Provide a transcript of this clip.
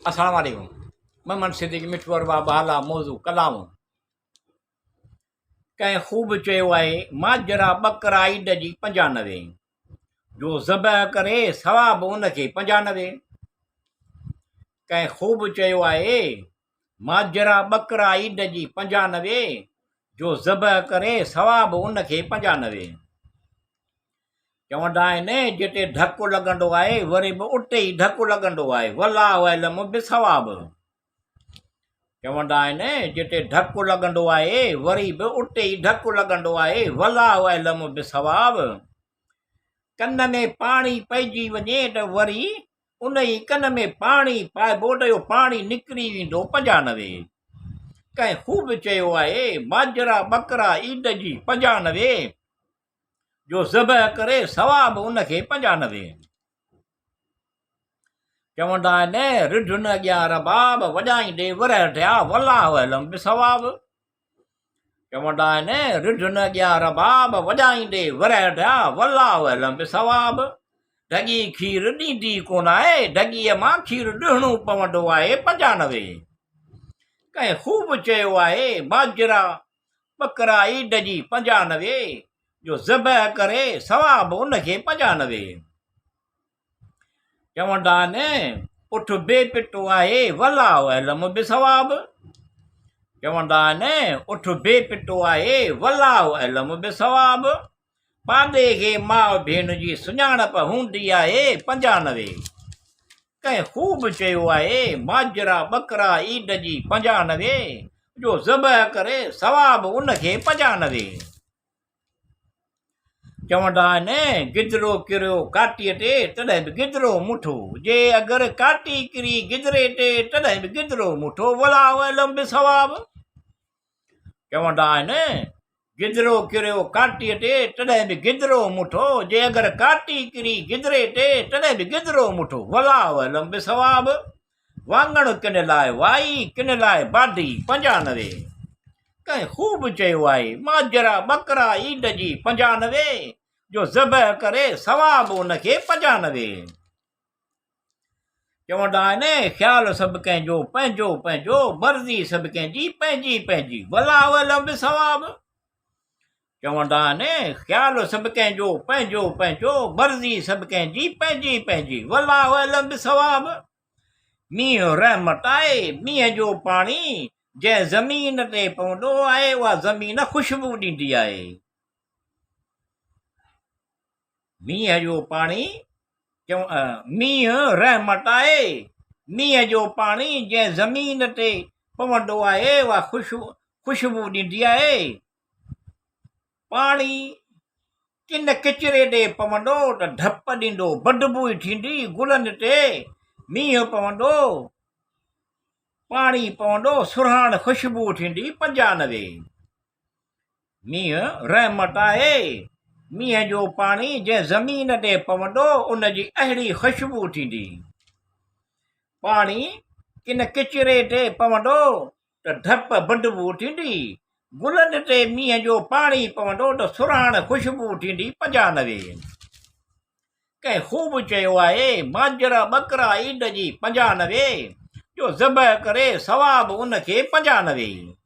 السلام عليڪم محمد صديق مٺو ارباب هالا موضوع ڪلام ڪنهن خوب چيو آهي ماجرا ٻڪرا عيد جي 95 جو ذبح ڪري ثواب ان کي 95 ڪنهن خوب چيو آهي ماجرا ٻڪرا عيد جي 95 جو ذبح ڪري ثواب ان کي 95 چوندا آهن، جتي ڌڪ لڳندو آهي، وري به اتي ئي ڌڪ لڳندو آهي، والله اعلم بالصواب. چوندا آهن، جتي ڌڪ لڳندو آهي، وري به اتي ئي ڌڪ لڳندو آهي، والله اعلم بالصواب. ڪن ۾ پاڻي پئجي وڃي ته وري ان ئي ڪن ۾ پاڻي پائبو ته اهو پاڻي نڪري ويندو 95. ڪنهن خوب چيو آهي، ماجرا ٻڪرا عيد جي 95. جو ذبح ڪري ثواب ان کي 95. چوندا آهن، رڍن اڳيان رباب وڄائيندي ورهه ٿيا، والله اعلم بالصواب. چوندا آهن، رڍن اڳيان رباب وڄائيندي ورهه ٿيا، والله اعلم بالصواب. ڍڳي کير ڏيندي ڪونه آهي، ڍڳيء مان کير ڏهڻو پوندو آهي 95. ڪنهن خوب چيو آهي، ماجرا ٻڪرا عيد جي 95 جو ذبح ڪري ثواب ان کي 95. چوندا آهن اٺ بي پٽو آهي والله اعلم بالصواب. چوندا آهن اٺ بي پٽو آهي والله اعلم بالصواب. پاڏي کي ماء ڀيڻ جي سڃاڻپ هوندي آهي 95. ڪنهن خوب چيو آهي، ماجرا ٻڪرا عيد جي 95 جو ذبح ڪري ثواب ان کي 95. چوندا آهن، گدرو ڪريو ڪاٽيء تي تڏهن به گدرو مٺو، جي اگر ڪاٽي ڪري گدري تي تڏهن به گدرو مٺو، والله اعلم بالصواب. چوندا آهن، گدرو ڪريو ڪاٽيء تي، تڏهن به گدرو مٺو، جي اگر ڪاٽي ڪري گدري تي، تڏهن به گدرو مٺو، والله اعلم بالصواب. واڱڻ ڪن لاء وائي، ڪن لاء باڊي، 95. ڪنهن خوب چيو آهي، ماجرا ٻڪرا عيد جي، 95، جو ذبح ڪري ثواب ان کي، 95. چوندا آهن، خيال سڀ ڪنهن جو پنهنجو پنهنجو، مرضي سڀ ڪنهن جي پنهنجي پنهنجي، والله اعلم بالصواب. چوندا آهن، خيال سڀ ڪنهن جو پنهنجو پنهنجو، مرضي سڀ ڪنهن جي پنهنجي پنهنجي، والله اعلم بالصواب. مينهن رحمت آهي، مينهن جو پاڻي جنهن زمين تي پوندو آهي، اها زمين خوشبو ڏيندي آهي. مينهن جو پاڻي مينهن رحمت آهي، مينهن جو پاڻي جنهن زمين تي پوندو آهي اها خوشبو ڏيندي آهي. پاڻي ڪن ڪچري تي پوندو ته ڌپ ڏيندو، بدبوء ٿيندي، گلن تي مينهن پوندو، پاڻي پوندو، سرهاڻ خوشبو ٿيندي، 95. مينهن رحمت آهي. مينهن جو پاڻي جنهن زمين تي پوندو ان جي اهڙي خوشبو ٿيندي. پاڻي ڪن ڪچري تي پوندو ته ڌپ بدبو ٿيندي. گلن تي مينهن جو پاڻي پوندو ته سرهاڻ خوشبو ٿيندي. 95. ڪنهن خوب چيو آهي، ماجرا ٻڪرا عيد جي 95 جو ذبح ڪري ثواب ان کي 95.